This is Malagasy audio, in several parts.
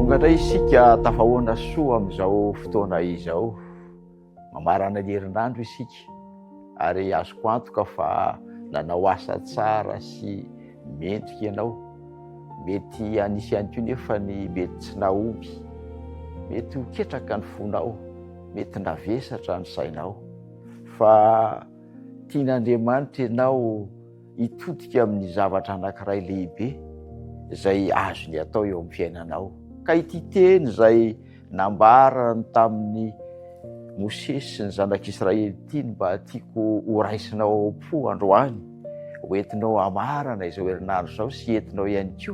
Tonga indray isika tafahoana soa amin'izao fotoana izao. Mamarana ny herinandro isika ary azoko antoka fa nanao asa tsara sy mendrika ianao. Mety hanisy ihany koa nefa ny mety tsy nahomby. Mety ho ketraka ny fonao, mety navesatra ny sainao. Fa tian'Andriamanitra ianao hitodika amin'ny zavatra anankiray lehibe izay azony atao eo amin'ny fiainanao. Ka ity teny izay nambarany tamin'ny Mosesy sy ny zanak'Israely ity no mba tiako horaisinao ao am-po androany, hoentinao hamarana izao herinandro izao sy entinao ihany koa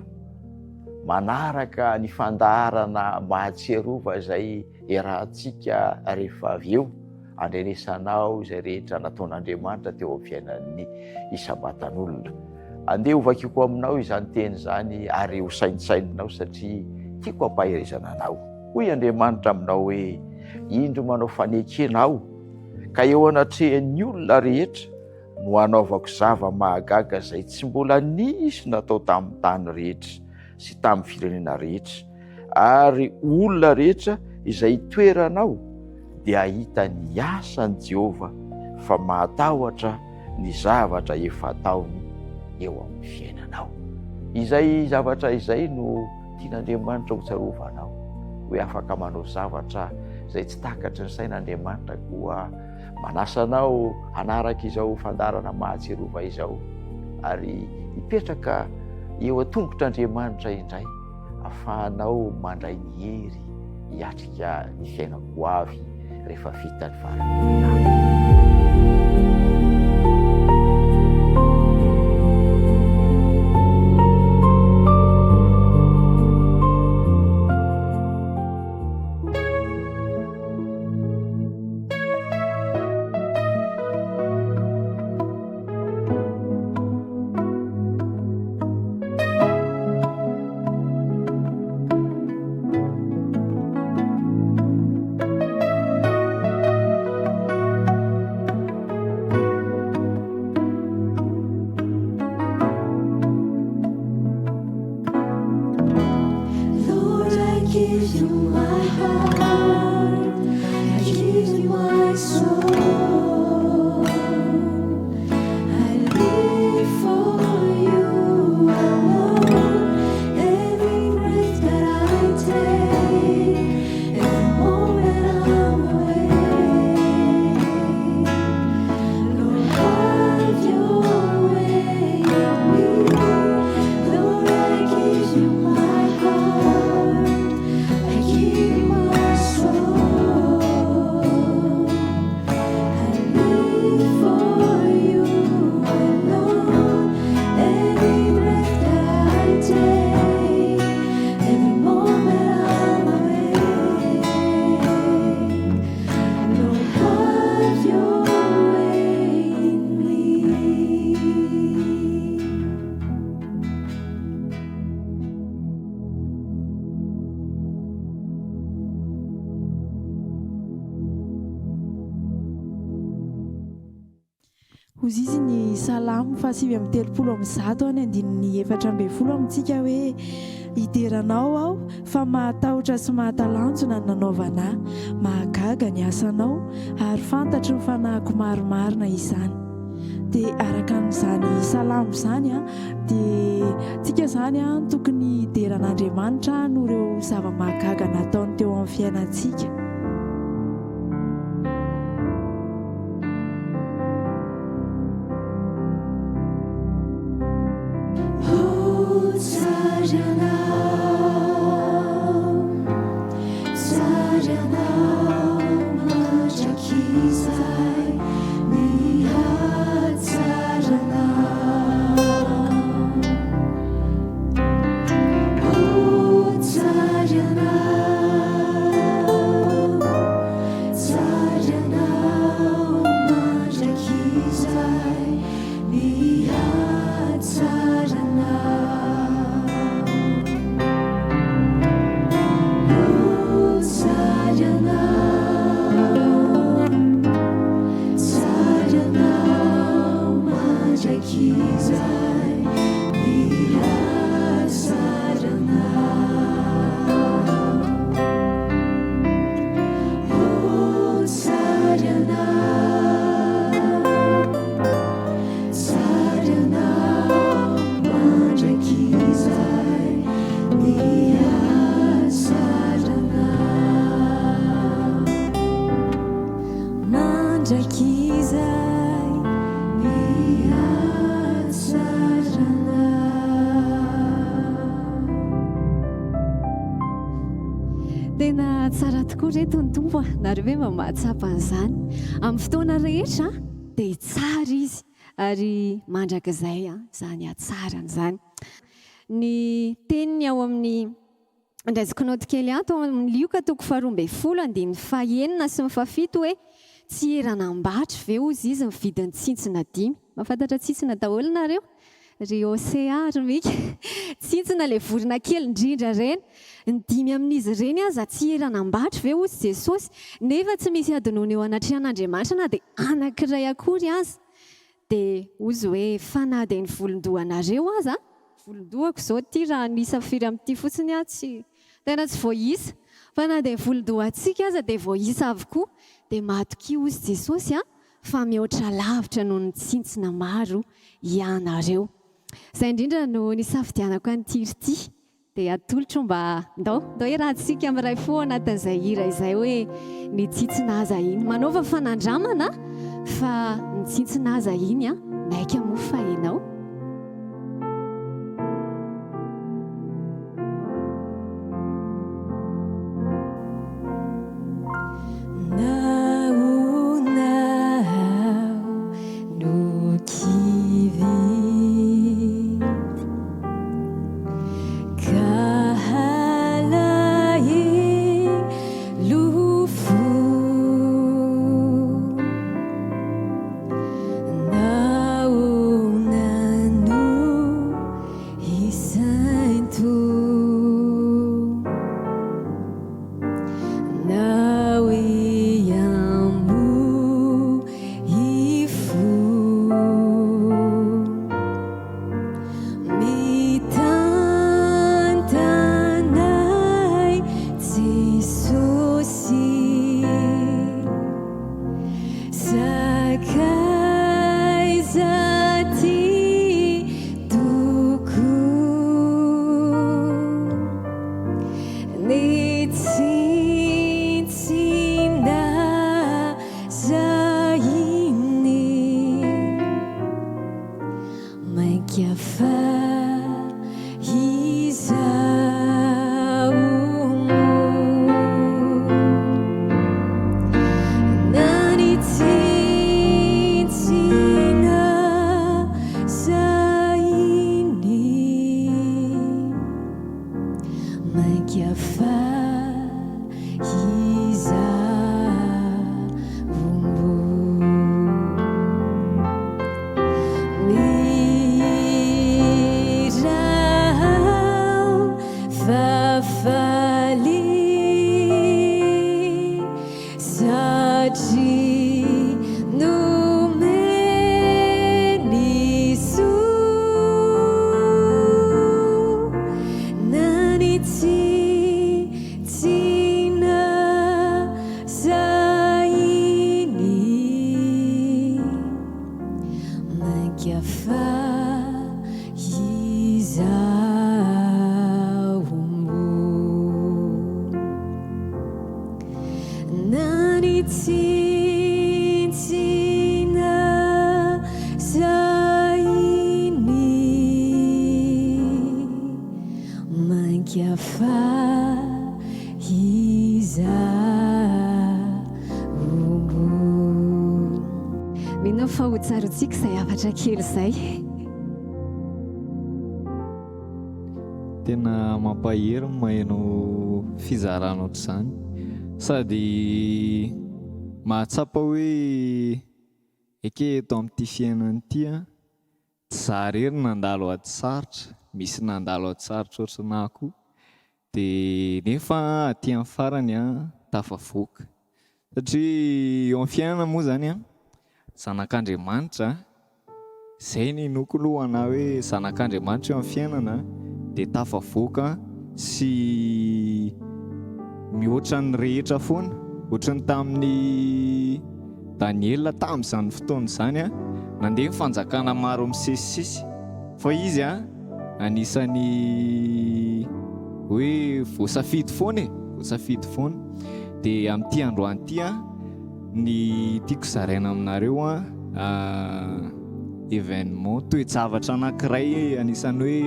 manaraka ny fandaharana mahatsiarova izay iarahantsika rehefa avy eo. Andrenesanao izay rehetra nataon'Andriamanitra teo amin'ny fiainan'ny isam-batan'olona. Andeha hovakiko aminao izany teny izany ary hosaintsaininao satria tiako hampaherezana anao. Hoy Andriamanitra aminao hoe, Indro manao fanekena Aho, ka eo anatrehan'ny olona rehetra no hanaovako zava-mahagaga izay tsy mbola nisy natao tamin'ny tany rehetra sy tamin'ny firenena rehetra. Ary olona rehetra izay itoeranao dia hahita ny asan'i Jehovah fa mahatahotra ny zavatra efa ataony eo amin'ny fiainanao. Izay zavatra izay no tian'Andriamanitra hotsarovanao, hoe afaka manao zavatra izay tsy takatry ny sain'Andriamanitra koa manasa anao hanaraka izao fandaharana mahatsiarova izao ary hipetraka eo an-tongotr'Andriamanitra indray. afahanao mandray ny hery hiatrika ny fiainako ho avy rehefa vita ny faran'ny herinandro. Lord, I give you my heart, I give you my soul. I live for you alone. Every breath that I take, every moment I'm awake. Lord, have your way in me. Lord, I give you my heart. I give you my soul. I live for you alone. Every breath that I take, every moment I'm awake. Lord, have your way in me. Hozy izy ny Salamo faha-139 any andininy 14 amintsika hoe, Hidera Anao aho, fa mahatahotra sy mahatalanjona ny nanaovana ahy. Mahagaga ny asanao, ary fantatry ny fanahiko marimarina izany. Dia araka an'izany Salamo izany, dia tsika izany tokony hidera an'Andriamanitra noho ireo zava-mahagaga nataony teo amin'ny fiainantsika. Oh, tsara Ianao, tsara Ianao mandrakizay ny hatsaranao. Oh, tsara Ianao, tsara Ianao mandrakizay ny hatsaranao. Tena tsara tokoa reto ny Tompo a! Nareo ve mba mahatsapa an'izany? Amin'ny fotoana rehetra dia tsara Izy ary mandrakizay izany hatsarany izany. Ny teniny ao amin'ny Andraisiko naoty kely ato ao amin'ny Lioka toko faharoa ambin'ny folo andininy fahenina sy ny fahafito hoe tsy eran'Ambatry ve hozy izy ny vidin'ny tsintsina dimy? Mahafantatra tsintsina daholo nareo? Ry Osea ry Mika, tsintsina ilay vorona kely indrindra ireny. Ny dimy amin'izy ireny aza tsy eran'Ambatry ve hozy Jesosy, nefa tsy misy hadinoina eo anatrehan'Andriamanitra na dia anankiray akory aza. Dia hozy hoe fa na dia ny volon-dohanareo aza, volon-dohako izao ity raha an'isa firy amin'ity fotsiny aho tsy, tena tsy voaisa, fa na dia ny volon-dohantsika aza dia voaisa avokoa, dia matokia hozy Jesosy a, fa mihoatra lavitra noho ny tsintsina maro ianareo. Izay indrindra no nisafidianako an'ity hira ity. Dia atolotro mba ndao, ndao iarahantsika miray fo ao anatin'izay hira izay hoe ny tsintsina aza iny. Manaova fanandramana fa ny tsintsina aza iny an, maika moa fa ianao. Nahoana aho no kivy ka halahelo fo? Nahoana no hisainto? Ny tsintsina zahiny mainka fa izaho moa na ny tsintsina zahiny. Mainka fa izaho moa mihira aho fa faly satria nomeny soa na ny tsintsina zahiny mainka fa izaho moa. Na ny tsintsina zahiny mainka fa izaho moa. Mino aho fa ho tsaroantsika izay hafatra kely izay. Tena mampahery ny maheno fizarana ohatr'izany. Sady mahatsapa hoe eke eto amin'ity fiainana ity an, tsy za irery no nandalo ady sarotra, misy nandalo ady sarotra ohatran'ahy koa. Dia nefa aty amin'ny farany an, tafavoaka. Satria eo amin'ny fiainana moa izany an, zanak'Andriamanitra, izay no inoako aloha na hoe zanak'Andriamanitra eo amin'ny fiainana dia tafavoaka sy mihoatra ny rehetra foana, ohatry ny tamin'i Daniela tamin'izany fotoana izany an, nandeha ny fanjakana maro misesisesy fa izy an, Anisan'ny hoe voasafidy foana e, voasafidy foana. Dia amin'ity androany ity an, ny tiako zaraina aminareo an, événement, toe-javatra anankiray anisan'ny hoe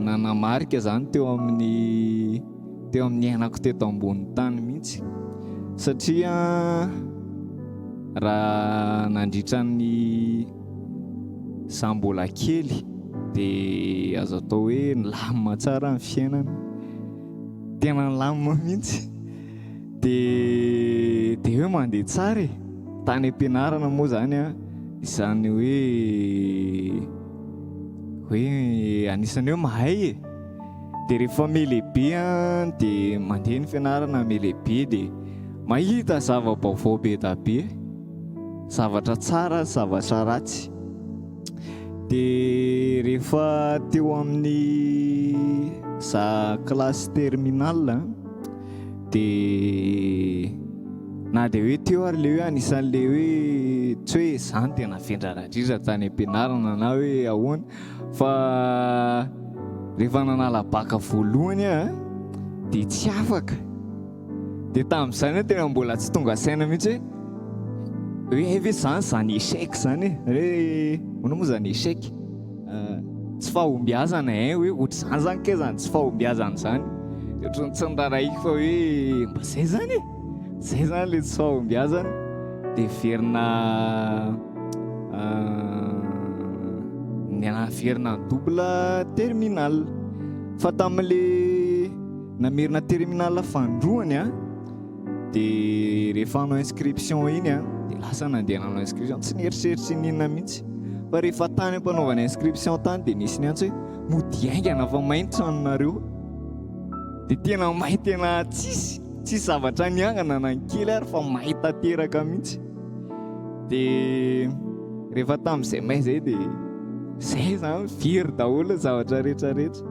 nanamarika izany teo amin'ny. teo amin'ny niainako teto ambonin'ny tany mihitsy satria raha nandritra ny za mbola kely dia azo atao hoe nilamina tsara ny fiainana, tena nilamina mihitsy dia dia hoe mandeha tsara e, tany am-pianarana moa izany an, izany hoe hoe anisan'ny hoe mahay e. Dia rehefa mihalehibe an, dia mandeha ny fianarana mihalehibe dia mahita zava-baovao be da be, zavatra tsara, zavatra ratsy. Dia rehefa teo amin'ny za classe terminale an, dia na dia hoe teo ary ilay hoe anisan'ilay hoe tsy hoe za no tena vendrana indrindra tany am-pianarana na hoe ahoana, Fa rehefa nanala baka voalohany aho dia tsy afaka. Dia tamin'izany aho tena mbola tsy tonga saina mihitsy hoe hoe hay ve izany izany échec izany e? Hoe ahoana moa izany échec? Tsy fahombiazana hein, hoe ohatr'izany izany kay izany tsy fahombiazana izany. Dia ohatran'ny tsy niraharahiako fa hoe mba izay izany e! Izay izany ilay tsy fahombiazana. Dia heverina Naverina ny double terminal. Fa tamin'le namerina terminal fanindroany an, dia rehefa hanao inscription iny an, dia lasa nandeha nanao inscription, tsy nieritreritra n'inona mihitsy. Fa rehefa tany am-panaovana inscription tany dia nisy niantso hoe mody haingana fa may ny tranonareo. Dia tena may tena tsisy, tsisy zavatra niangana na ny kely ary fa may tanteraka mihitsy. Dia rehefa tamin'izay may izay dia izay izany very daholo ny zavatra rehetra rehetra.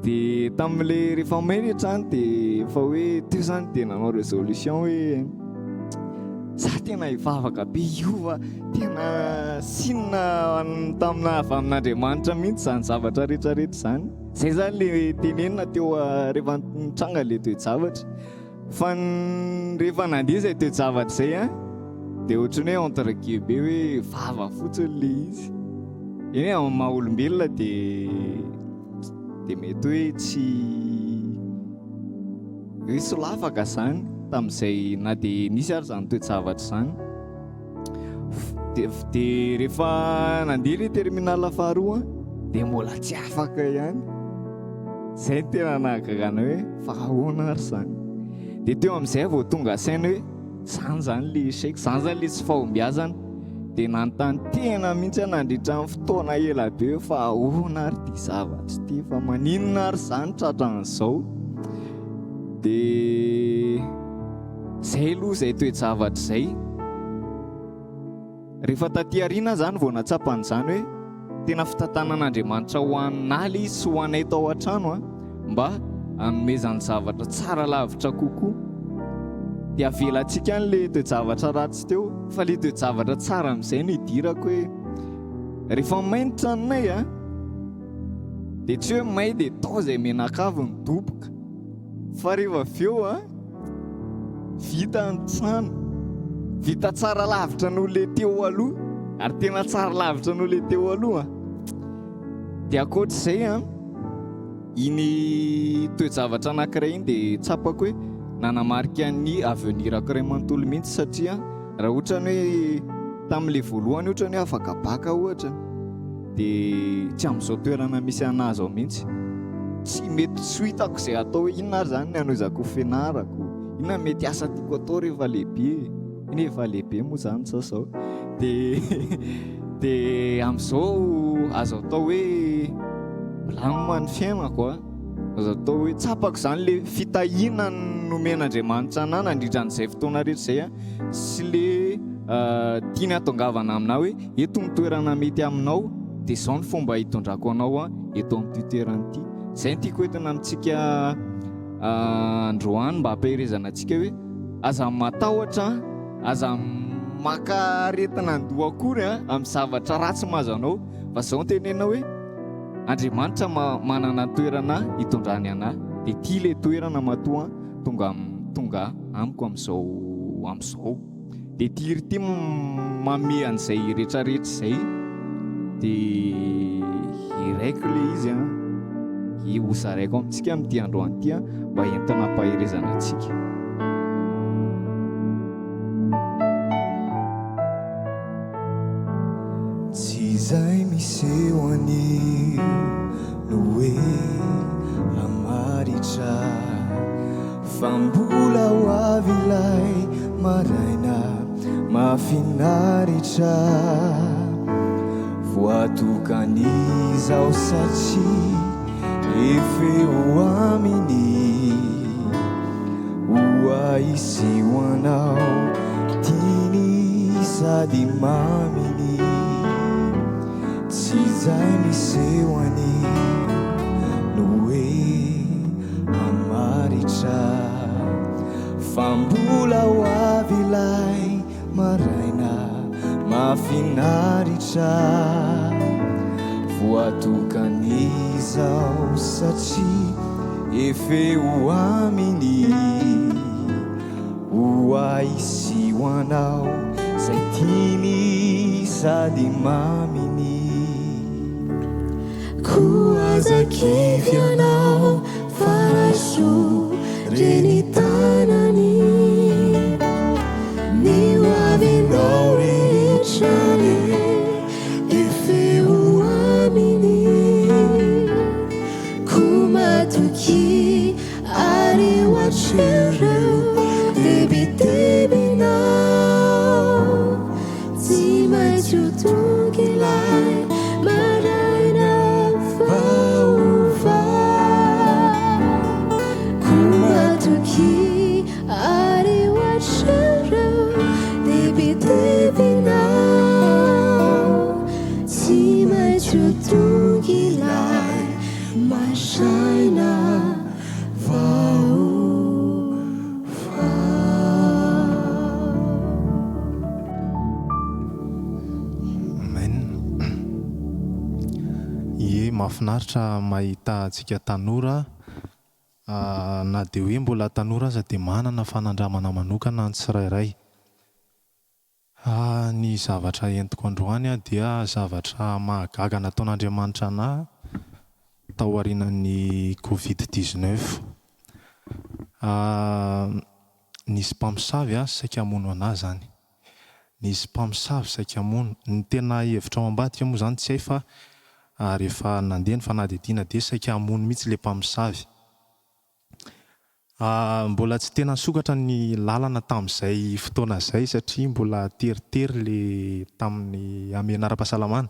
Dia tamin'ilay rehefa may ilay trano dia efa hoe teo izany dia nanao résolution hoe za tena hivavaka be hiova, tena signe tamina avy amin'Andriamanitra mihitsy izany zavatra rehetra rehetra izany. Izay izany ilay tenenina teo rehefa nitranga ilay toe-javatra. Fa rehefa nandeha izay toe-javatra izay an, dia ohatran'ny hoe entre guillemets hoe vava fotsiny ilay izy. Eny e, amin'ny maha olombelona dia dia mety hoe tsy hoe solafaka izany tamin'izay na dia nisy ary izany toe-javatra izany. Dia rehefa nandeha ilay terminal faharoa dia mbola tsy afaka ihany. Izay no tena nahagagana hoe fa ahoana ary izany. Dia teo amin'izay aho vao tonga saina hoe izany izany ilay échec, izany izany ilay tsy fahombiazana. Dia nanontany tena mihitsy aho nandritra ny fotoana ela be hoe fa ahoana ary ity zavatra ity, fa maninona ary izany tratran'izao. Dia Zay aloha izay toe-javatra izay. Rehefa taty aoriana aho izany vao nahatsapa an'izany hoe tena fitantanan'Andriamanitra ho anà ilay izy sy ho anay tao an-trano an, mba hanomezany zavatra tsara lavitra kokoa. Dia avelantsika any ilay toe-javatra ratsy teo fa ilay toe-javatra tsara amin'izay no idirako hoe rehefa may ny tranonay an, dia tsy hoe may dia tao izay menakavy nidoboka. Fa rehefa avy eo an, vita ny trano, vita tsara lavitra noho ilay teo aloha, ary tena tsara lavitra noho ilay teo aloha an. Dia ankoatr'izay an, iny toe-javatra anankiray iny dia tsapako hoe nanamarika ny avenir-ko iray manontolo mihitsy satria raha ohatra ny hoe tamin'ilay voalohany ohatra ny hoe afaka baka ohatra, Dia tsy amin'izao toerana misy anah izao mihitsy. Tsy mety tsy ho hitako izay atao hoe inona ary izany ny hanohizako ny fianarako, inona ny mety asa tiako atao rehefa lehibe, eny efa lehibe moa izany za izao. Dia dia amin'izao azo atao hoe milamina ny fiainako a. Azo atao hoe tsapako izany le fitahiana nomen'Andriamanitra anah nandritra an'izay fotoana rehetra izay a, sy le tiany hatongavana aminah hoe eto ny toerana mety aminao dia izao ny fomba hitondrako anao a eto amin'ity toerana ity. Izay no tiako entina amintsika androany mba hampaherezana antsika hoe aza matahotra, aza maka aretina an-doha akory a amin'ny zavatra ratsy mahazo anao fa izao no tenenina hoe Andriamanitra manana toerana hitondrany anah dia ity le toerana matoa tonga tonga amiko amizao amizao dia ity hira ity manome an'izay retraretra izay dia hiraiko le izy an. Hozaraiko amintsika amin'ity androany ity mba entina hampaherezana antsika. Tsy izay miseho anio no hoe hamaritra Fa mbola ho avy ilay maraina mahafinaritra Voatokan'izaho satria efa eo aminy Ho ahy sy ho anao tiany sady maminy Tsy izay miseho anio no hoe hamaritra Fa mbola ho avy ilay maraina mahafinaritra Voatokan'izao satria efa eo aminy Ho ahy sy ho anao zay tiany sady maminy. Koa aza kivy ianao fa raiso re ny tanany Ny ho avinao rehetra re efa eo aminy Koa matokia Ary ho hatreo tebitebinao Tsy maintsy ho tonga ilay maraina vaovao Koa matokia ary ho hatreo tebitebinao Tsy maintsy ho tonga ilay maraina Amen. Ie, mahafinaritra mahita antsika tanora, na dia hoe mbola tanora aza dia manana fanandramana manokana ny tsirairay. Ny zavatra entiko androany dia zavatra mahagaga nataon'Andriamanitra anah tao aorianan'ny covid 19. Nisy mpamosavy saika hamono anah zany. Nisy mpamosavy saika hamono. Ny tena hevitra ao ambadika moa zany tsy hay fa rehefa nandeha ny fanadihadiana dia saika hamono mihitsy le mpamosavy. Mbola tsy tena nisokatra ny lalana tamin'izay fotoana izay satria mbola teritery le tamin'ny hamehana ara-pahasalamana.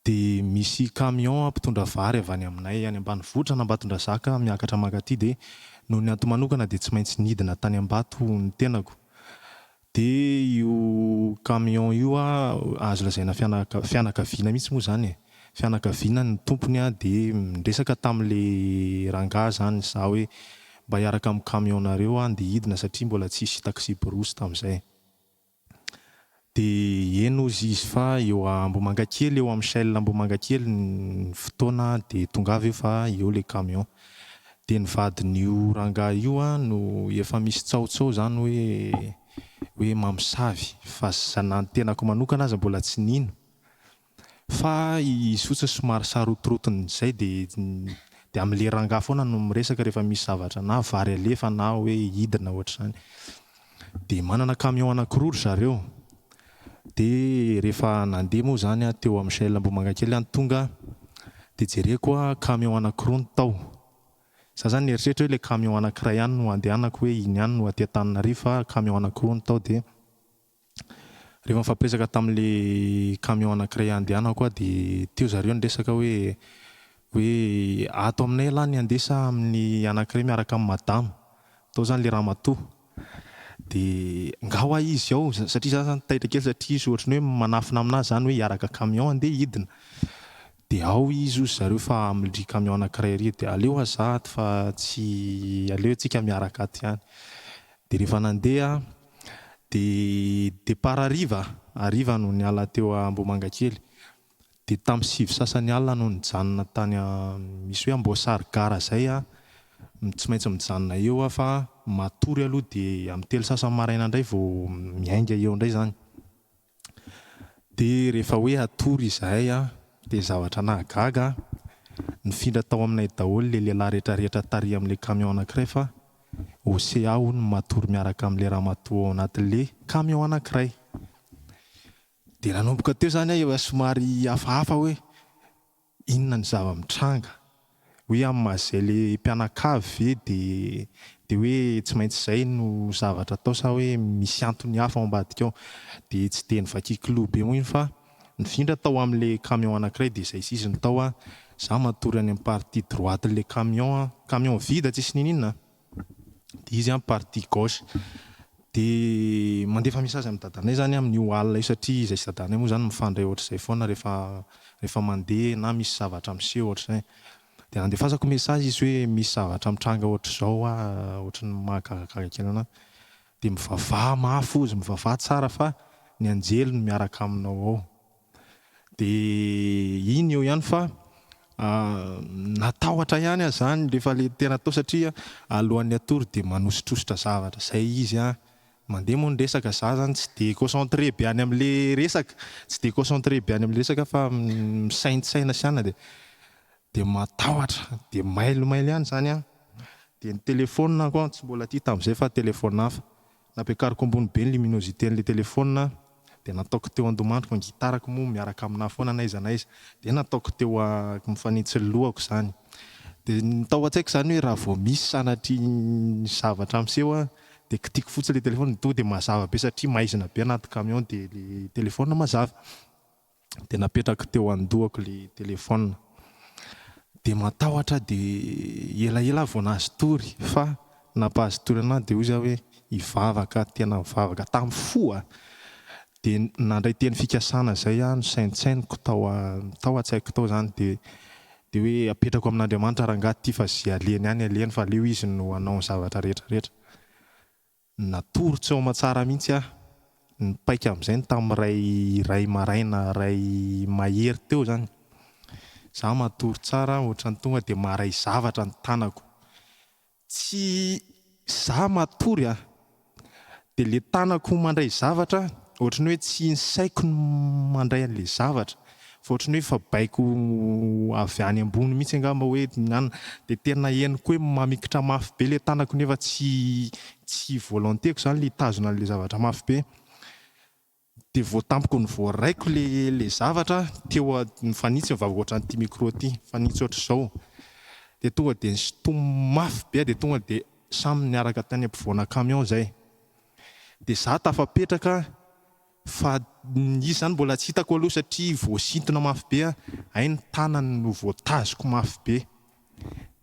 Dia misy camion mpitondra vary avy any aminay any ambanivohitra an'Ambatondrazaka miakatra mankaty dia noho ny antony manokana dia tsy maintsy nidina tany Ambato ny tenako. Dia io camion io azo lazaina fianakaviana mihitsy moa izany e. Fianakaviana ny tompony dia niresaka tamin'ilay rangahy izany izaho hoe mba hiaraka amin'ny camion-nareo aho andeha hidina satria mbola tsisy taxi-brousse tamin'izay. Dia eny hozy izy fa eo Ambohimangakely, eo amin'ny Shell Ambohimangakely ny fotoana dia tongava eo fa eo ilay camion. Dia ny vadin'io rangahy io no efa misy tsaotsao izany hoe hoe mamosavy fa za na ny tenako manokana aza mbola tsy nino fa izy fotsiny somary sarotirotin'izay dia dia amin'ilay rangahy foana no miresaka rehefa misy zavatra na vary alefa na hoe hidina ohatr'izany. Dia manana camion anankiroa ry zareo. Dia rehefa nandeha moa izany aho teo amin'ny Shell Ambohimangakely aho no tonga dia jereko camion anankiroa no tao. Za zany nieritreritra hoe ilay camion anankiray ihany no andehanako hoe iny ihany no aty Antananarivo fa camion anankiroa no tao dia rehefa nifampiresaka tamin'ilay camion anankiray andehanako aho dia teo zareo niresaka hoe hoe ato aminay ialahy ny handeha sa amin'ny anankiray miaraka amin'i madama. Tao zany ilay ramatoa. Dia nga hoa izy ao, satria za zany taitra kely satria izy ohatran'ny hoe manafina aminahy zany hoe hiaraka camion andeha hidina. Dia ao izy hozy zareo fa amin'ry camion anankiray ry, dia aleo hoa za ato fa tsy aleo tsika miaraka ato ihany. Dia rehefa nandeha aho, dia départ hariva, hariva no niala teo Ambohimangakely. Dia tamin'ny sivy sasany alina no nijanona tany misy hoe Amboasary gara izay aho, tsy maintsy mijanona eo aho fa matory aloha dia amin'ny telo sasany maraina indray vao miainga eo indray izany. Dia rehefa hoe hatory izahay dia zavatra nahagaga, Nifindra tao aminay daholo le lehilahy retraretra tary amin'le camion anakiray fa Océa hono matory miaraka amin'le ramatoa ao anatin'le camion anakiray. Dia nanomboka teo zany aho efa somary hafahafa hoe inona ny zava-mitranga? Hoe amin'ny maha izay le mpianakavy ve dia dia hoe tsy maintsy izay no zavatra atao sa hoe misy antony hafa ao ambadika ao? Dia tsy dia novakiako loha be moa iny fa nifindra tao amin'le camion anankiray dia izay sisa no tao an, za matory any amin'ny partie droite-n'le camion an, camion vide tsisy n'inon'inona an, dia izy an partie gauche. Dia mandefa message amin'i dadanay izany aho amin'io alina io satria izahay sy dadanay moa izany mifandray ohatr'izay foana rehefa rehefa mandeha na misy zavatra miseho ohatr'izay. Dia nandefasako message izy hoe misy zavatra mitranga ohatr'izao hoa ohatry ny mahagagagaga kely anah. Dia mivavaha mafy hozy, mivavaha tsara fa ny anjely no miaraka aminao ao. Dia iny eo ihany fa natahotra ihany aho izany rehefa ilay tena atao satria alohan'ny hatory dia manositrositra zavatra izay izy an, mandeha moa ny resaka, za zany tsy dia concentré be any amin'ilay resaka, tsy dia concentré be any amin'ilay resaka fa misaintsaina sy anona dia dia matahotra, dia mailomailo ihany izany an, dia ny telephone-ko an tsy mbola aty tamin'izay fa telephone hafa, Nampiakariko ambony be ny luminosité-n'ilay telefaonina dia nataoko teo an-domandriko ny gitarako moa miaraka aminà foana n'aiza n'aiza dia nataoko teo mifanitsy ny lohako izany. Dia ny tao an-tsaiko izany hoe raha vao misy sanatria zavatra miseho an dia kitiko fotsiny ilay telefaonina dia tonga dia mazava be satria maizina be anaty camion dia ilay telefaonina mazava. Dia napetrako teo an-dohako ilay telefaonina. Dia matahotra aho dia elaela aho vao nahazo tory fa nampahazo tory an'ahy dia hoy aho hoe hivavaka aho, tena nivavaka tamin'ny fo aho. Dia nandray teny fikasana izay aho nosaintsainiko tao tao an-tsaiko tao izany dia dia hoe apetrako amin'Andriamanitra rangahy ity fa izay alehany any alehany fa aleo izy no hanao ny zavatra rehetra rehetra. Natory tsy ao aman-tsara mihitsy aho. Nipaika amin'izay ny tamin'ny iray iray maraina iray mahery teo izany. Izaho matory tsara ohatran'ny tonga dia maharay zavatra ny tanako. Tsy izaho matory an! Dia ilay tanako mandray zavatra ohatran'ny hoe tsy ny saiko no mandray an'ilay zavatra. Fa ohatran'ny hoe efa baiko avy any ambony mihitsy angamba hoe an, dia tena henoko hoe mamikitra mafy be ilay tanako nefa tsy tsy volonté-ko izany ilay hitazona an'ilay zavatra mafy be. Dia vao tampoka ny voaraiko ilay ilay zavatra teo mifanitsy ny vavako ohatran'ity micro ity, mifanitsy ohatr'izao. Dia tonga dia nisintominy mafy be aho dia tonga dia samy niaraka tany ampovoana camion izay. Dia izaho tafapetraka Fa izy zany mbola tsy hitako aloha satria voasintona mafy be aho, hay ny tanany no voatazoko mafy be,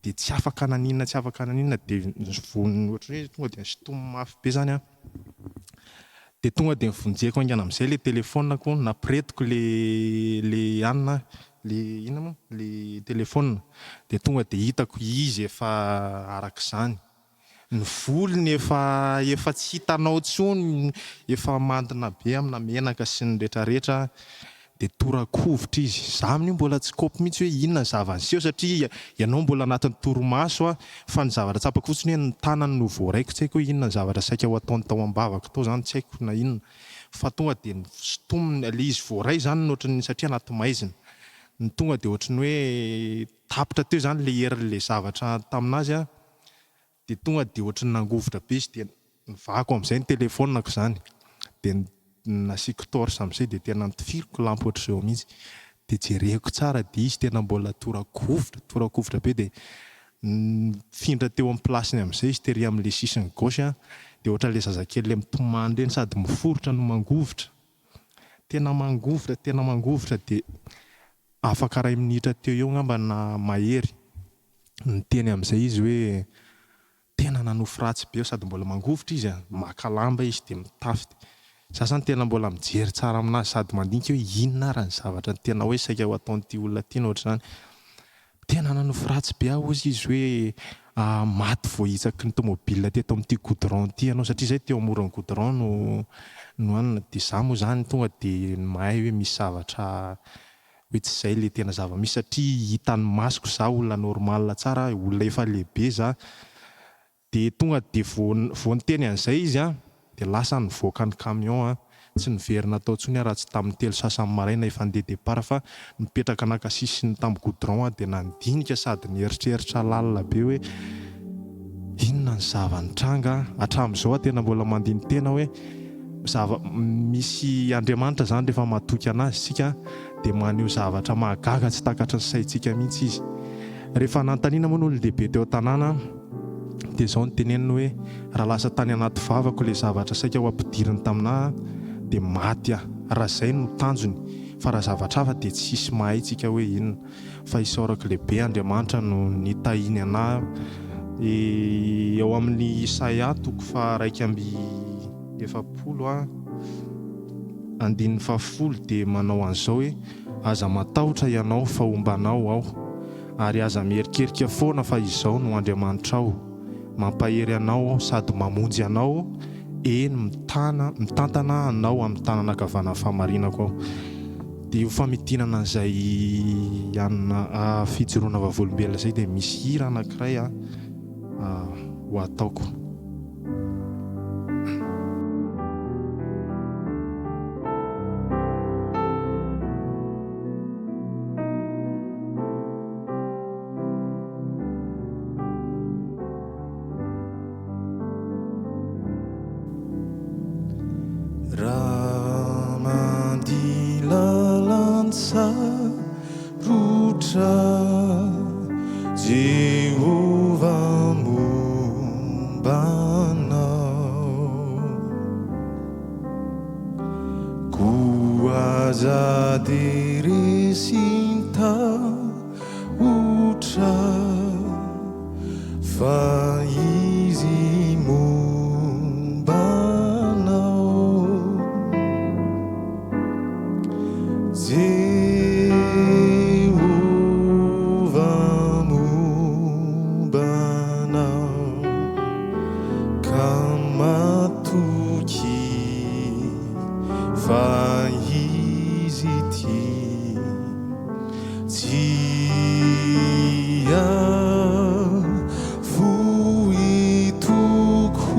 dia tsy afaka naninona tsy afaka naninona dia vao ohatran'ny hoe tonga dia nisintominy mafy be zany aho, dia tonga dia novonjeko haingana amin'izay ilay telephone-ko, nampiretiko le le anona le inona moa le telephone, dia tonga dia hitako izy efa arak'izany. Ny volony efa efa tsy hitanao intsony, efa mandina be amina menaka sy ny retraretra dia tora-kovitra izy. Za amin'io mbola tsy kôpy mihitsy hoe inona ny zava-niseho satria ianao mbola anatin'ny torimaso an, fa ny zavatra tsapako fotsiny hoe ny tanany no voaraiko, tsy haiko hoe inona ny zavatra saika ho ataony tao am-bavako tao zany, tsy haiko na inona fa tonga dia nosintominy, ilay izy voaray zany no ohatran'ny satria anaty maizina, ny tonga dia ohatran'ny hoe tapitra teo zany ilay herin'ilay zavatra tamin'azy an. Dia tonga dia ohatry ny nangovitra be izy dia nivahako amin'izay ny telephone-ko izany. Dia nasiako torche amin'izay dia tena notifiriko lampy ohatr'izao mihitsy. Dia jereko tsara dia izy tena mbola tora-kovitra, tora-kovitra be dia nifindra teo amin'ny place-ny amin'izay izy tery amin'ilay sisiny gauche an, dia ohatran'ilay zazakely ilay mitomany ireny sady miforitra no mangovitra. Tena mangovitra, tena mangovitra dia afaka iray minitra teo eo angamba na mahery. Niteny amin'izay izy hoe tena nanofy ratsy be aho sady mbola mangovitra izy an, maka lamba izy dia mitafy dia za zany tena mbola mijery tsara aminazy sady mandinika hoe inona ary ny zavatra tena hoe saika ho ataon'ity olona ity no ohatr'izany. Tena nanofy ratsy be aho hozy izy hoe maty voahitsaky ny tomobile teto amin'ity goudron ity ianao satria izay teo amoron'ny goudron no no anona dia za moa zany tonga dia mahay hoe misy zavatra hoe tsy izay ilay tena zava-misy satria hitan'ny masoko za olona normal tsara, olona efa lehibe za, dia tonga dia vao vao niteny an'izay izy an, dia lasa nivoaka ny camion an, Tsy niverina tao intsony aho raha tsy tamin'ny telo sasany maraina efa handeha départ fa nipetraka naka sisiny tamin'ny goudron aho dia nandinika sady nieritreritra lalina be hoe inona ny zava-nitranga. Hatramin'izao aho tena mbola mandini-tena hoe zava misy Andriamanitra izany rehefa matoky an'Azy isika dia maneho zavatra mahagaga tsy takatry ny saintsika mihitsy Izy. Rehefa nanontaniana moa ny olon-dehibe teo an-tanàna dia izao no teneniny hoe raha lasa tany anaty vavako ilay zavatra saika ho ampidiriny taminà dia maty aho. Raha izay no tanjony fa raha zavatra hafa dia tsisy mahay tsika hoe inona. Fa isaorako lehibe Andriamanitra no nitahiany anà Eo amin'ny Isaia toko faha 41 andininy fahafolo dia manao an'izao hoe, Aza matahotra ianao fa homba anao Aho, ary aza miherikerika foana fa Izaho no Andriamanitrao, mampahery anao Aho sady mamonjy anao, eny, mitana, mitantana anao amin'ny tanana ankavanan'ny fahamarinako Aho. Dia io famintinana an'izay anona fijoroana vavolombelona izay dia misy hira anankiray ho ataoko. Raha mandia lalan-tsarotra Jehovah momba anao Koa aza dia resin-tahotra Fa Izy momba anao. Jehovah momba anao, ka matoky fa Izy tia. Tsia, fohy tokoa.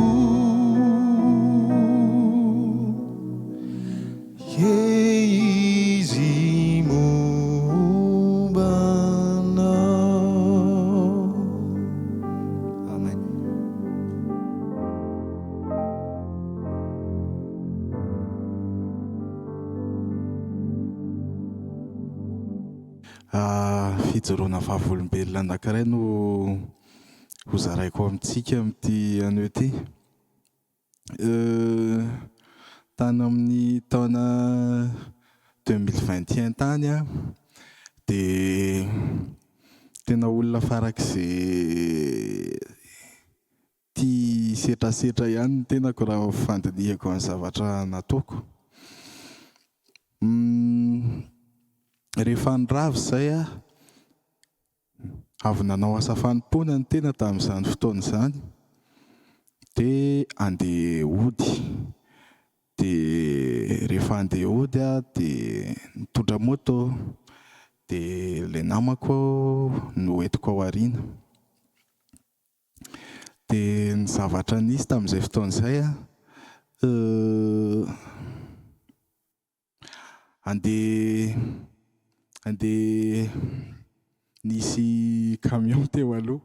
He Izy momba anao. Amen. Fijoroana vavolombelona anankiray no hozaraiko amintsika amin'ity anio ity. Tany amin'ny taona 2021 tany aho dia tena olona farak'izay tia setrasetra ihany ny tenako raha fandinihako ny zavatra nataoko. Rehefa nirava izay aho, avy nanao asa fanompoana ny tena tamin'izany fotoana izany, dia handeha hody. Dia rehefa handeha hody aho dia nitondra moto, dia ilay namako no entiko ao aoriana. Dia ny zavatra nisy tamin'izay fotoana izay an, andeha andeha nisy camion teo aloha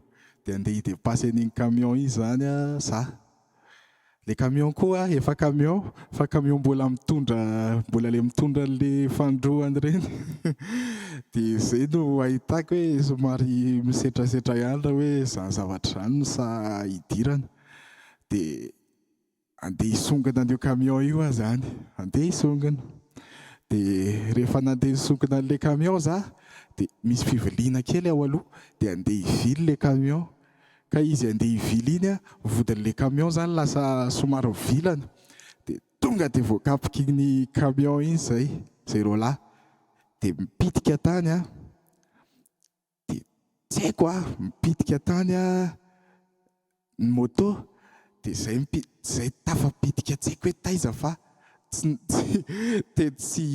dia andeha hi-depasser an'iny camion iny izany an za. Le camion koa efa camion fa camion mbola mitondra mbola le mitondra an'le fandroany ireny dia izay no ahitako hoe somary misetrasetra ihany raha hoe izany zavatra izany no sahy hidirana dia andeha hisongona an'io camion io aho izany, andeha hisongona dia rehefa nandeha nisongona an'le camion za dia misy fiviliana kely ao aloha dia andeha hivily le camion Ka izy andeha hivily iny an, vodin'ilay camion zany lasa somary mivilana, dia tonga dia voakapok'iny camion iny izay, izay roalahy, dia mipitika tany an, dia tsy haiko an, mipitika tany an ny moto, dia izay mipi- izay tafapitika tsy haiko hoe taiza fa tsy tsy tena tsy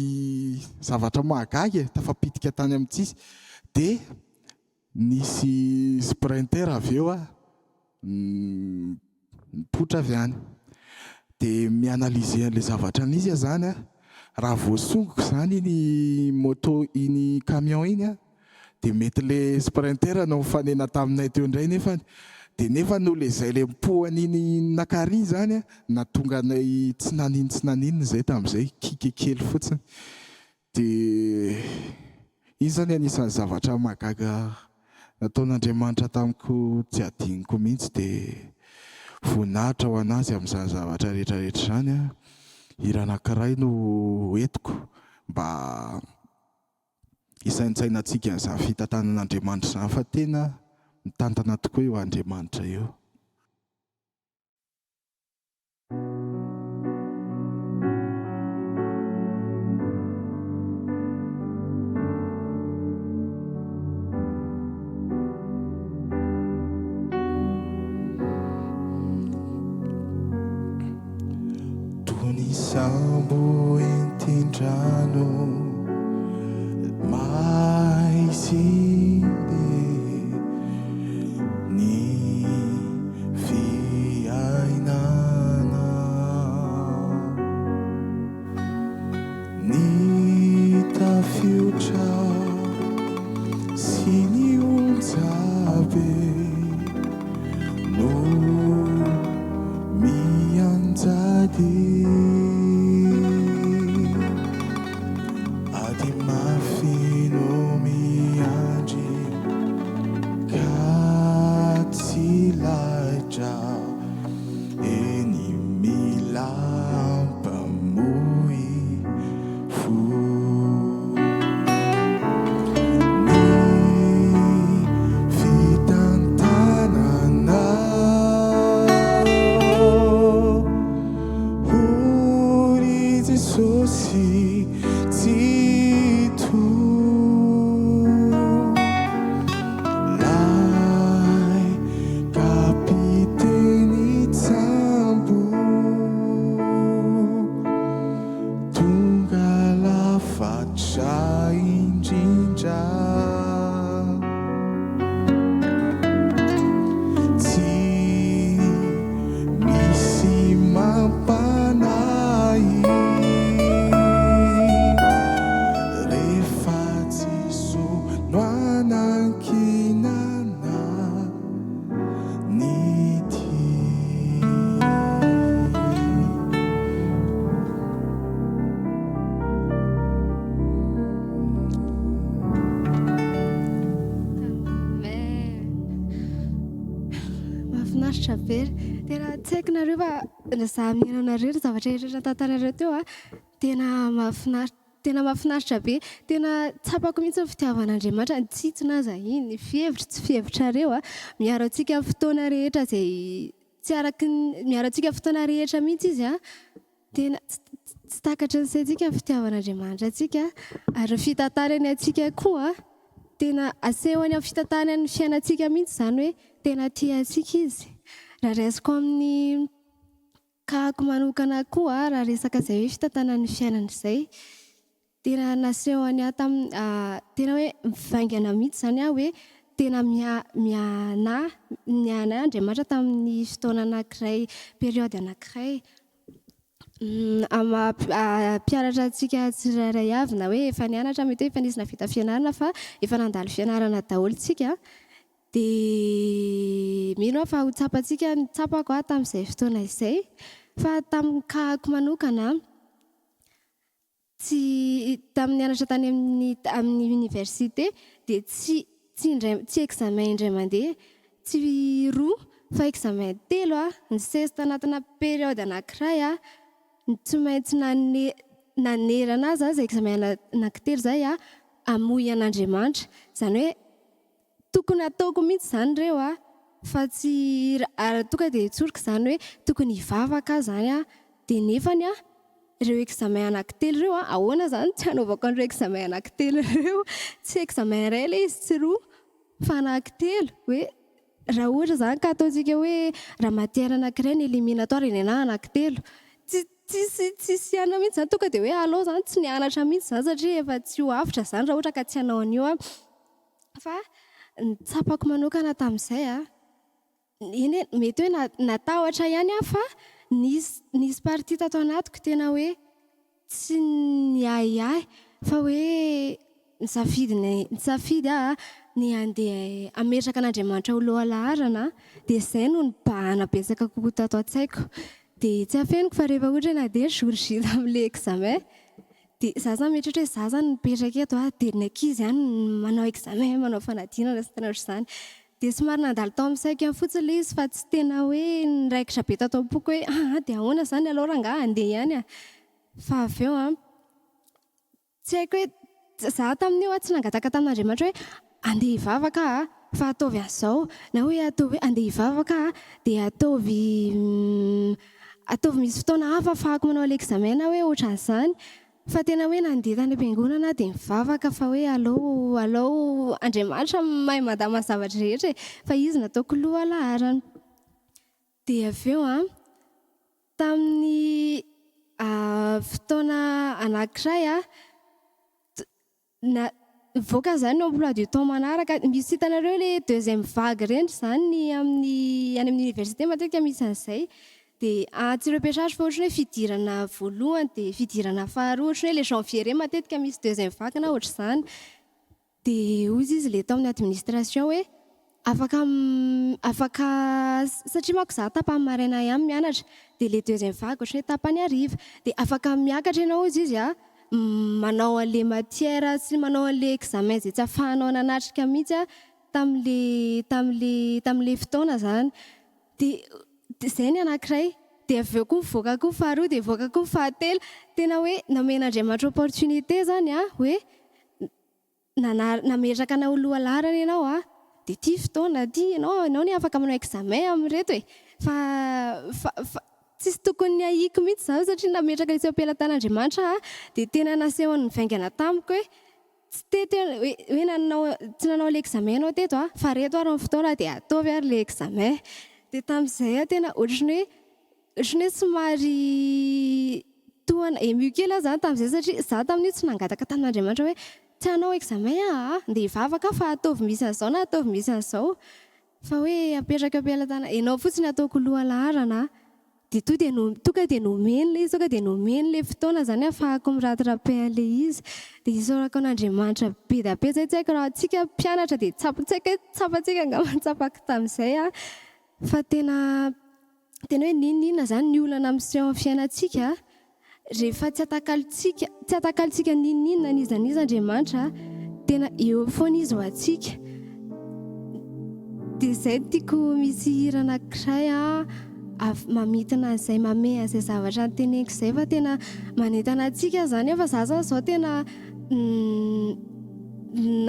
zavatra mahagaga e, tafapitika tany amin'ny tsisy, dia Nisy sprinter avy eo nipoitra avy any. Dia mi-analyser an'ilay zavatra nisy aho izany an, raha voasongoko izany iny moto iny camion iny an, dia mety ilay sprinter no nifanena taminay teo indray nefany, dia nefa noho ilay izay ilay nipohan'iny nakary iny izany an, nahatonga anay tsy nanino tsy naninona izay tamin'izay, kiaka kely fotsiny. Dia iny izany anisan'ny zavatra mahagaga nataon'Andriamanitra tamiko tsy adinoko mihitsy dia voninahitra ho an'Azy amin'izany zavatra rehetra rehetra izany an. Hira anankiray no entiko mba hisaintsainantsika an'izany fitantanan'Andriamanitra izany fa tena mitantana tokoa io Andriamanitra io. Toy ny sambo entin-drano maizim-be ny fiainana. Ny tafiotra sy ny onja be no mianjady. Ady mafy no miandry ka tsy laitra. Eny mila mpamoy fo. Ny fitantanana Ho ry Jesosy Tsitoha. Lay kapiteny-tsambo tonga lafatra indrindra. Tsy misy mampanahy rehefa Jeso no anankinana ny dia. Amen. Mahafinaritra be. Tena tsy haiko nareo fa za mihaino anareo ny zavatra rehetra tantaranareo teo a, tena mahafinaritra. Tena mahafinaritra be. Tena tsapako mihitsy ny fitiavan'Andriamanitra, ny tsitsina aza iny, ny fihevitro tsy fihevitrareo a. Miaro antsika amin'ny fotoana rehetra izay tsy araky ny, miaro antsika amin'ny fotoana rehetra mihitsy Izy a. Tena tsy takatry ny saintsika ny fitiavan'Andriamanitra antsika ary ny fitantarany antsika koa. Tena asehony amin'ny fitantarany ny fiainantsika mihitsy izany hoe tena tia antsika Izy. Raha raisiko amin'ny. Kahako manokana koa raha resaka izay hoe fitantanana ny fiainana izay, tena nasehony ahy tamin'ny tena hoe mivaingana mihitsy izany aho hoe tena miha-miha-miha-anahy niha-anahy Andriamanitra tamin'ny fotoana anankiray, période anankiray. Amin'ny maha mpianatra antsika tsirairay avy na hoe efa nianatra mety hoe efa nisy nahavita fianarana fa efa nandalo fianarana daholo isika Dia mino aho fa ho tsapantsika ny tsapako aho tamin'izay fotoana izay, fa tamin'ny cas-ko manokana, tsy tamin'ny nianatra tany amin'ny amin'ny université dia tsy tsy indray tsy examen indray mandeha, tsy roa fa examen telo aho, nisesy tanatina période anankiray aho, tsy maintsy nane nanerana ahy izany izay examen anankitelo izay aho hamoy an'Andriamanitra, izany hoe Tokony hataoko mihitsy izany ireo a! Fa tsy raha tonga dia tsoriko izany hoe tokony hivavaka aho izany a! Dia nefany a! Ireo examen anankitelo ireo a! Ahoana izany tsy hanaovako an'ireo examen anankitelo ireo? Tsy examen iray ilay izy tsy roa fa anankitelo. Hoe raha ohatra izany ka ataontsika hoe raha matière anankiray ny éliminatoire ny anahy anankitelo. Tsy tsisy tsisy anona mihitsy izany tonga dia hoe alao izany tsy nianatra mihitsy izany satria efa tsy ho avotra izany raha ohatra ka tsy hanao an'io aho. Fa ny tsapako manokana tamin'izay a, eny e, mety hoe natahotra ihany aho fa nisy nisy partie tato anatiko tena hoe tsy niahiahy fa hoe nisafidy ny nisafidy aho ny handeha hametraka an'Andriamanitra ho lohalaharana dia izay no nibahana betsaka kokoa tato an-tsaiko. Dia tsy afeniko fa rehefa ohatra hoe nandeha jour J tamin'ilay examen dia za zany mieritreritra hoe za zany mipetraka eto a, dia ny ankizy ihany no manao examen, manao fanadinana sy ny tena ohatr'izany. Dia somary nandalo tao amin'ny saiko ihany fotsiny ilay izy fa tsy tena hoe niraikitra be tato am-poko hoe aa dia ahoana izany aleo rangahy handeha ihany a! Fa avy eo an, tsy haiko hoe, za tamin'io an tsy nangataka tamin'Andriamanitra hoe andeha hivavaka aho a, fa ataovy an'izao, na hoe ataovy hoe andeha hivavaka aho dia ataovy ataovy misy fotoana hafa ahafahako manao an'ilay examen na hoe ohatran'izany. Fa tena hoe nandeha tany am-piangonana aho dia nivavaka fa hoe alao alao Andriamanitra mahay mandamina ny zavatra rehetra e, fa izy no ataoko lohalaharana. Dia avy eo an, tamin'ny fotoana anankiray an, Na, mivoaka izany ny emploi du temps manaraka, misy hitanareo ilay deuxième vague ireny izany ny amin'ny any amin'ny université matetika misy an'izay, dia tsy repêchage fa ohatran'ny hoe fidirana voalohany dia fidirana faharoa, ohatran'ny hoe ilay janvier ireny matetika misy deuxième vague na ohatr'izany. Dia hoy izy ilay tao amin'ny administration hoe Afaka afaka satria manko za tapany maraina ihany mianatra dia le deuxième vague ohatran'ny hoe tapany hariva dia afaka miakatra ianao hozy izy a manao an'le matière sy manao an'le examen izay tsy afahanao nanatrika mihitsy a tamin'le tamin'le tamin'le fotoana zany dia dia izay ny anankiray dia avy eo koa mivoaka koa ny faharoa dia mivoaka koa ny fahatelo tena hoe nomen'Andriamanitra opportunité zany a hoe Nana nametraka anao ho lohalaharana ianao a, dia ity fotoana ity ianao ianao anie afaka manao examen amin'ireto e, fa fa fa tsisy tokony ahiako mihitsy izany satria nametraka etsy am-pelatan'Andriamanitra aho dia tena nasehony nivaingana tamiko hoe tsy teto ianao hoe hoe nanao tsy nanao ilay examen ianao teto a, fa ireto ary ny fotoana dia ataovy ary ilay examen. Dia tamin'izay aho tena ohatran'ny hoe Ohatran'ny hoe somary toa ému kely aho izany tamin'izay satria izaho tamin'io tsy nangataka tamin'Andriamanitra hoe tsy hanao examen aho a, ndeha hivavaka aho fa ataovy misy an'izao na ataovy misy an'izao fa hoe apetraka eo am-pelatanana, ianao fotsiny ataoko lohalaharana a, dia to dia tonga dia nomeny ilay izy, tonga dia nomeny ilay fotoana izany ahafahako mi-rattraper an'ilay izy, dia isaorako an'Andriamanitra be dia be izay, tsy haiko raha antsika mpianatra dia tsapa, tsy haiko hoe tsapantsika angamba ny tsapako tamin'izay a, fa tena Tena hoe n'inon'inona izany ny olana miseho amin'ny fiainantsika, rehefa tsy atakalontsika, tsy atakalontsika n'inon'inona n'iza n'iza Andriamanitra, tena eo foana Izy ho antsika. Dia izay no tiako misy hira anankiray mamintina an'izay, mamehy an'izay zavatra noteneniko izay fa tena manentana antsika izany aho fa za izany izao tena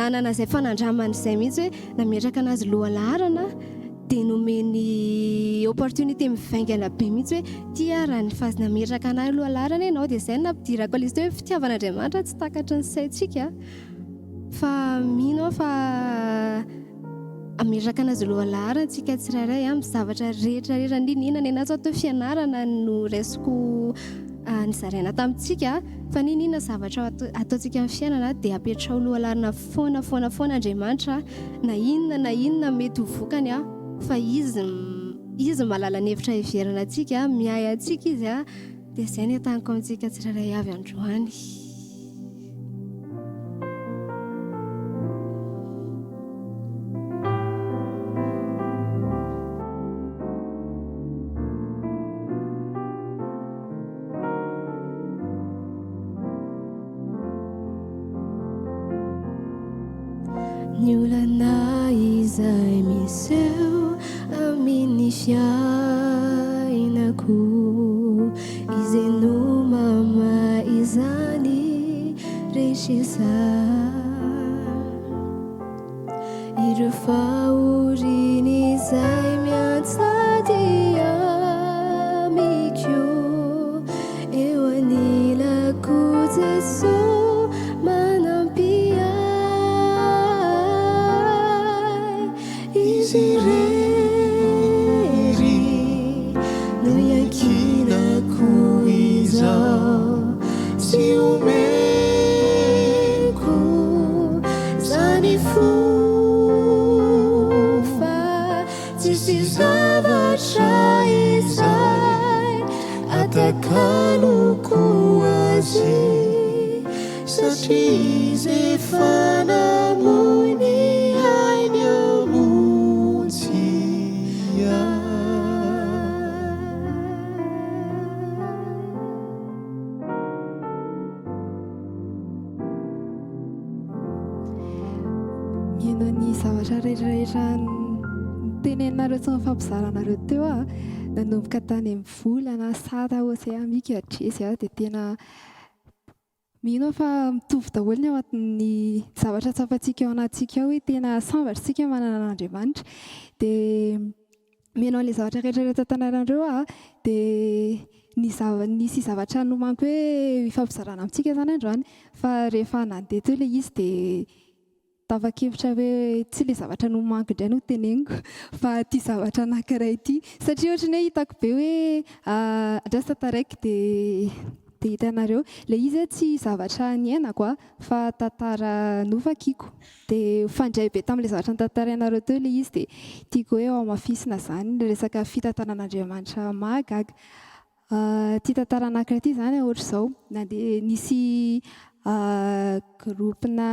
nanana izay fanandramana izay mihitsy hoe nametraka an'azy lohalaharana dia nomeny opportunité mivaingana be mihitsy hoe ity ary raha ny phase nametraka an'ahy lohalaharana ianao dia izay no nampidirako an'ilay izy teo hoe fitiavan'Andriamanitra tsy takatry ny saintsika fa mino aho fa Ametraka anazy lohalaharana tsika tsirairay amin'ny zavatra rehetra rehetra n'inona n'inona ny anazy atao fianarana no raisiko nizaraina tamintsika fa n'inona n'inona zavatra ataontsika amin'ny fiainana dia apetraho lohalaharana foana foana foana Andriamanitra na inona na inona mety ho vokany fa izy izy mahalala ny hevitra heverina antsika miahy antsika izy dia izay ny entaniko amintsika tsirairay avy androany. Ny olana izay miseho amin'ny fiainako. Izy no mamaha izany rehetra izany. Ireo fahoriana izay mianjady amiko, eo anilako Jesoa manampy ahy. Izy irery no iankinako izao, tsy omeko zany fo fa tsisy zavatra izay. Izy efa namoy ny ainy hamonjy ahy. Mihaino ny zavatra rehetrarehetra noteneninareo sy nifampizaranareo teo aho, nanomboka tany amin'ny volana Sara, Hosea, Mika, Jesy dia tena mino aho fa mitovy daholo ny ao anatin'ny zavatra tsapantsika ao anatintsika ao hoe tena sambatra isika manana an'Andriamanitra. Dia Mihaino an'ilay zavatra rehetra rehetra tantarainareo aho dia ny zava nisy zavatra nomaniko hoe hifampizarana amintsika izany androany fa rehefa nandeha teo ilay izy dia tapa-kevitra hoe tsy ilay zavatra nomaniko indray no teneniko fa ity zavatra anankiray ity satria ohatran'ny hoe hitako be hoe andraso tantaraiko dia dia hitanareo. Ilay izy tsy zavatra niainako fa tantara novakiko. Dia mifandray be tamin'ilay zavatra notantarainareo teo ilay izy dia tiako hoe hohamafisina izany ny resaka fitantanan'Andriamanitra mahagaga. Ity tantara anankiray ity izany ohatr'izao, nandeha nisy groupe-na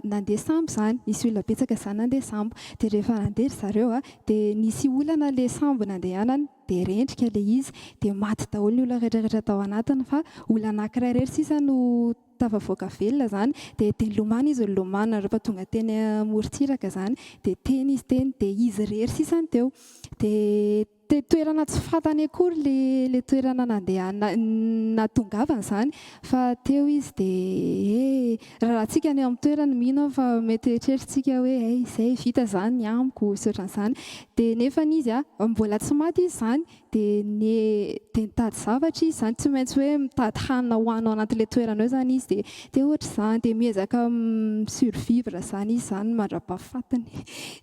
nandeha sambo izany, nisy olona betsaka izany nandeha sambo. Dia rehefa nandeha ry zareo dia nisy olana ilay sambo nandehanany dia rendrika ilay izy, dia maty daholo ny olona rehetra rehetra tao anatiny fa olona anankiray irery sisa no tafavoaka velona izany dia dia nilomano izy nilomano rehefa tonga teny amorontsiraka izany dia teny izy teny dia izy irery sisa no teo dia dia toerana tsy fantany akory le le toerana nandehana nahatongavany izany fa teo izy dia eh raha tsika ny eo amin'ny toerany mino aho fa mety eritreritritsika hoe hay izay vita izany ny amiko sy ohatran'izany dia nefany izy a mbola tsy maty izy izany Dia ny dia nitady zavatra izy izany, tsy maintsy hoe mitady hanina hohanina ao anatin'ilay toerana eo izany izy dia dia ohatr'izany, dia miezaka mi-survivre izany izy izany mandra-pahafatiny.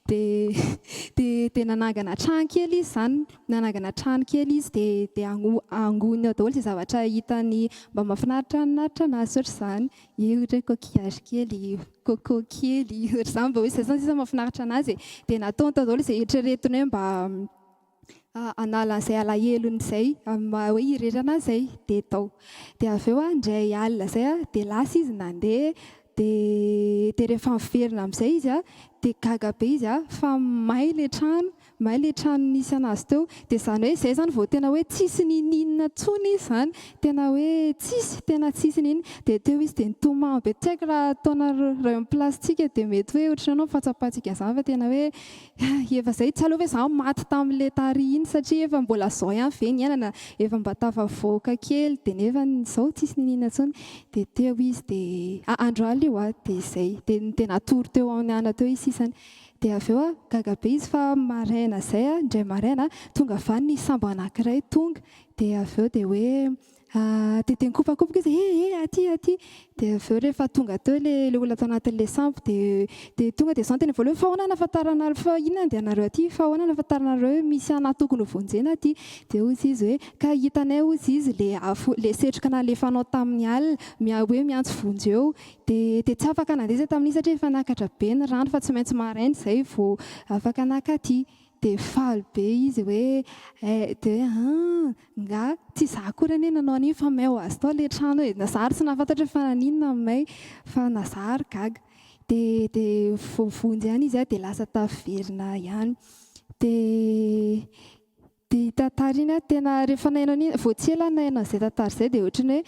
Dia dia dia nanangana trano kely izy izany, nanangana trano kely izy dia dia ango- angoniny ao daholo izay zavatra hitany mba mahafinaritra naritra anazy sy ohatr'izany, eo ohatra hoe coquillage kely, coco kely, ohatr'izany mba hoe izay izany sisa mahafinaritra anazy e. Dia nataony tao daholo izay eritreretiny hoe mba hanala an'izay alahelony izay amin'ny maha hoe irery anazy izay dia tao. Dia avy eo indray alina izay dia lasa izy nandeha dia dia rehefa niverina amin'izay izy dia gaga be izy fa may ilay trano, may ilay trano nisy anazy teo. Dia izany hoe izay izany vao tena hoe tsisy niniana intsony izy izany, tena hoe tsisy, tena tsisy niniana. Dia teo izy dia nitomany be, tsy haiko raha ataonareo eo amin'ny place-tsika dia mety hoe ohatran'ny ahoana ny fahatsapantsika an'izany fa tena hoe Efa zay, tsy aleo ve za maty tamin'le tary iny satria efa mbola zao ihany ve ny iainana, efa mba tafavoaka kely de nefa zao tsisy niniana intsony, de teo izy de andro alina io a, de zay, de de natory teo amin'ny ana teo izy sisany, de avy eo a gaga be izy fa maraina zay a, indray maraina tonga avy any nisy sambo anakiray tonga, de avy eo de hoe Dia dia nikopakopoka izy, eh eh aty aty. Dia avy eo rehefa tonga teo ilay ilay olona tao anatin'ilay sambo dia dia tonga dia izao no teny voalohany, fa ahoana no ahafantaranareo, fa inona no andehanareo aty, fa ahoana no ahafantaranareo hoe misy anà tokony ho vonjena aty. Dia hoy izy hoe, ka hitanay hozy izy ilay afo, ilay setroka nalefanao tamin'ny alina, mia- hoe miantso vonjeo. Dia dia tsy afaka nandeha izahay tamin'iny satria efa niakatra be ny rano fa tsy maintsy maraina izay vao afaka naka aty. Dia faly be izy hoe eh, dia hoe an, nga tsy izaho akory anie nanao an'iny fa may ho azy tao ilay trano e, na izaho ary tsy nahafantatra hoe fa naninona no may fa na izaho ary gaga. Dia dia voavonjy ihany izy dia lasa tafaverina ihany. Dia dia tantara iny aho tena rehefa nahaino an'iny, vao tsy ela aho nahaino an'izay tantara izay dia ohatran'ny hoe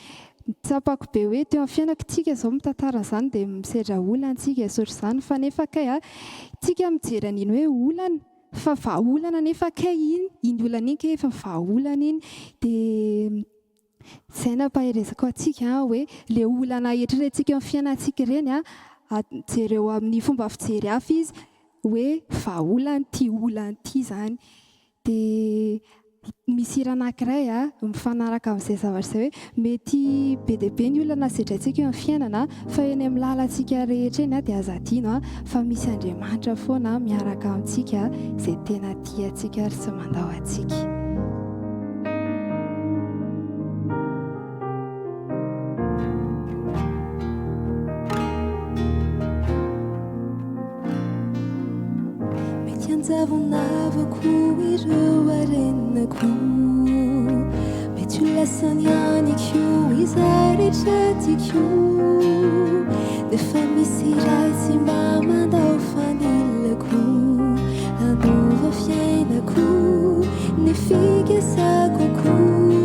tsapako be hoe teo amin'ny fiainako tsika izao mitantara an'izany dia misedra olana tsika sy ohatr'izany fa nefa kay a, tsika mijery an'iny hoe olana fa vahaolana nefa kay iny, iny olana iny kay efa vahaolana iny dia izay no ampaherezako antsika hoe ilay olana eritreretintsika eo amin'ny fiainantsika ireny a, jereo amin'ny fomba fijery hafa izy hoe vahaolana ity olana ity izany. Dia misy hira anankiray mifanaraka amin'izay zavatra izay hoe mety be dia be ny olana sedraintsika eo amin'ny fiainana fa eny amin'ny lalantsika rehetra eny dia aza adino fa misy Andriamanitra foana miaraka amintsika izay tena tia antsika ary tsy mandao antsika. Mety hanjavonavako ireo harenako Mety ho lasany ihany koa izay rehetra tiako. Efa misy iray tsy mba mandao fa nilako Hanova fiainako ny fikasako koa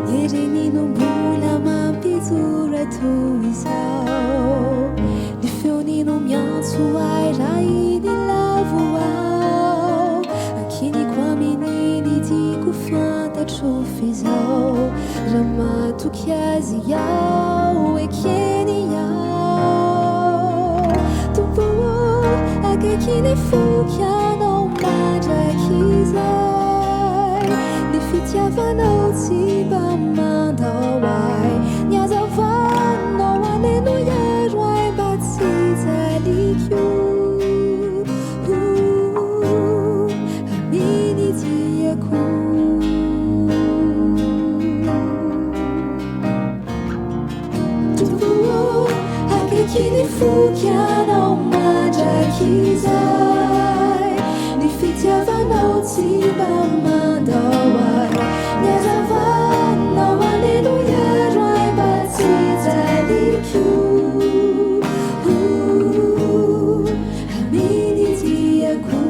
Ny heriny no mbola mampijoro ahy toy izao Ny feony no miantso ahy raha iny lavo aho Ankiniko aminy ny tiako fantatro f'izao Raha matoky azy aho ekeny aho Tompo ô akaiky ny foko ianao mandrakizay Ny fitiavanao tsy mba mandao ahy Ny hazavanao haneno hiaro ahy mba tsy hijaliko Amin'ny diako. Tompo ô, akaiky ny foko Ianao mandrakizay. Ny fitiavanao tsy mba mandao ahy. Ny hazavanao haneno hiaro ahy mba tsy hijaliko. Amin'ny diako.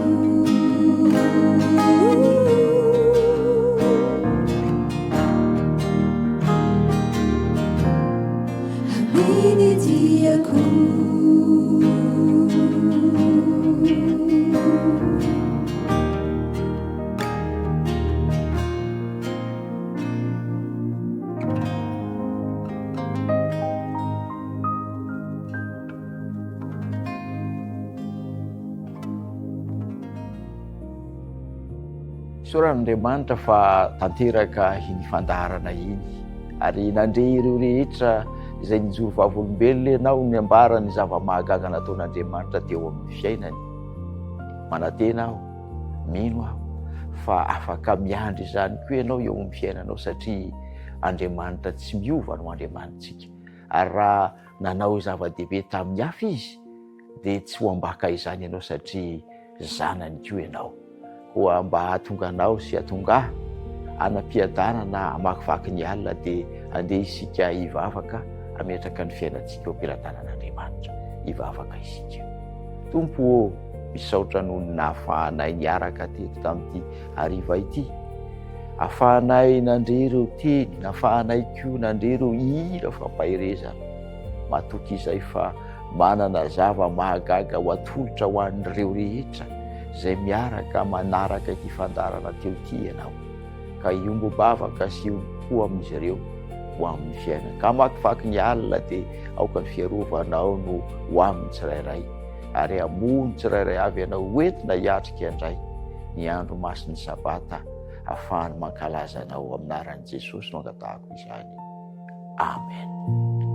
Amin'ny diako. Isaorana Andriamanitra fa tanteraka iny fandaharana iny ary nandre ireo rehetra izay nijoro vavolombelona ianao ny ambara ny zava-mahagaga nataon'Andriamanitra teo amin'ny fiainany. Manantena aho, mino aho fa afaka miandry izany koa ianao eo amin'ny fiainanao satria Andriamanitra tsy miova no Andriamanitsika. Ary raha nanao zava-dehibe tamin'ny hafa izy dia tsy ho ambaka izany ianao satria zanany koa ianao. Koa mba hahatonga anao sy hahatonga ahy hanam-piadanana hamakivaky ny alina dia andeha isika hivavaka hametraka ny fiainantsika eo am-pelatanan'Andriamanitra. Hivavaka isika. Tompo ô, misaotra noho ny nahafahanay niaraka teto tamin'ity hariva ity. Afahanay nandre ireo teny, nafahanay koa nandre ireo hira fampaherezana. Matoky izay fa manana zava-mahagaga ho atolotra ho an'ireo rehetra izay miaraka manaraka ity fandaharana teo ity ianao, ka hiombom-bavaka sy hiombom-po amin'izy ireo ho amin'ny fiainana. Ka hamakivaky ny alina dia aoka ny fiarovanao no ho amin'ny tsirairay, ary hamoha ny tsirairay avy ianao hoentina hiatrika indray ny andro masin'ny Sabata hahafahany mankalaza anao. Amin'ny anaran'i Jesosy no angatahako izany. Amen.